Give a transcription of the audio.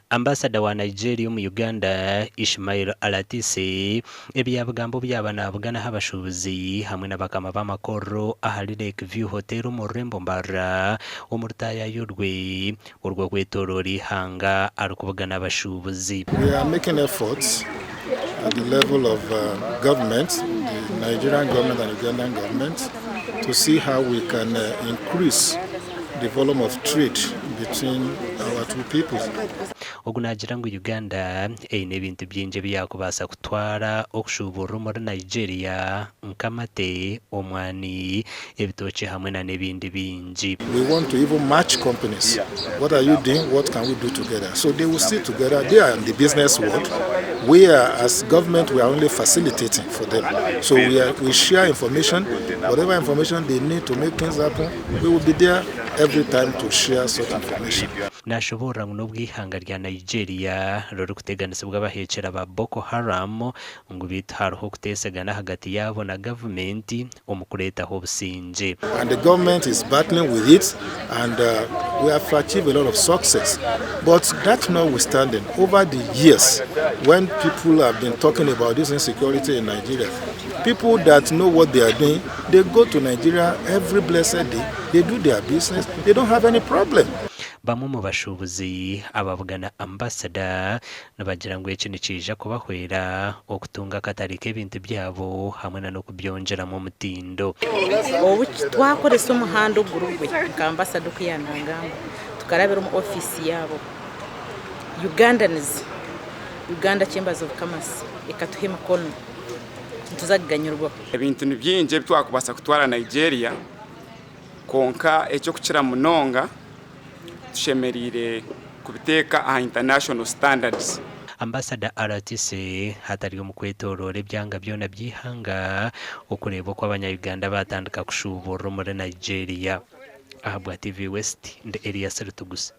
Ambasada wa Nigeria omu Uganda, Ishmael Alatisi, ebi yaabigamba obu yaaba naabuganaho abashuubuzi hamwe na bakama b'amakorero ahari Lake View Hotel omu rurembo Mbarara omu rutaayaayo rwe orw'okwetooroora eihanga arikubugana abashuubuzi. We are making efforts at the level of government, the Nigerian government and Ugandan government to see how we can increase the volume of trade between our two peoples. Ogu naagira ngu Uganda eine ebintu bingi ebi yaakubaasa kutwara okushuuburira omuri Nigeria nk'amate, omwani, ebitookye hamwe na n'ebindi bingi. We want to even match companies, what are you doing, what can we do together, so they will sit together, they are in the business world, we are as government we are only facilitating for them, so we, are, we share information, whatever information they need to make things happen, we will be there every time to share such information. Nashoboorora ngu n'obu eihanga rya Nigeria ririkuteganisibwa abaheekyera ba Boko Haram ngu beitu hariho okuteesegana ahagati yaabo na gavumenti omu kureetaho obusingye. And the government is battling with it and we have achieved a lot of success but that notwithstanding over the years when people have been talking about this insecurity in Nigeria people that know what they are doing they go to Nigeria every blessed day they do their business they don't have any problem. Bamwe omu bashuubuzi ababugana Ambasada Nibagira ngu eki nikiija kubahwera okutunga akatare k'ebintu byabo hamwe na n'okubyongyeramu omutindo. Obu twakoresa omuhanda oguri gwe nka ambasada oku yaanagamba, tukarabira omu ofiisi yaabo Ugandans, Uganda Chambers of Commerce ekatuha emikono nituza kuganyirwaho. Ebintu ni bingi ebi twakubaasa kutwara Nigeria kwonka eky'okukira munonga tushemereire kubiteeka aha international standards. Ambasada RTC hatari omu kwetooroora ebyanga byona by'eihanga okureeba oku abanya-Uganda baatandika kushuuburira omuri Nigeria. Ahabwa TV West, ndi Elias Rutugusa.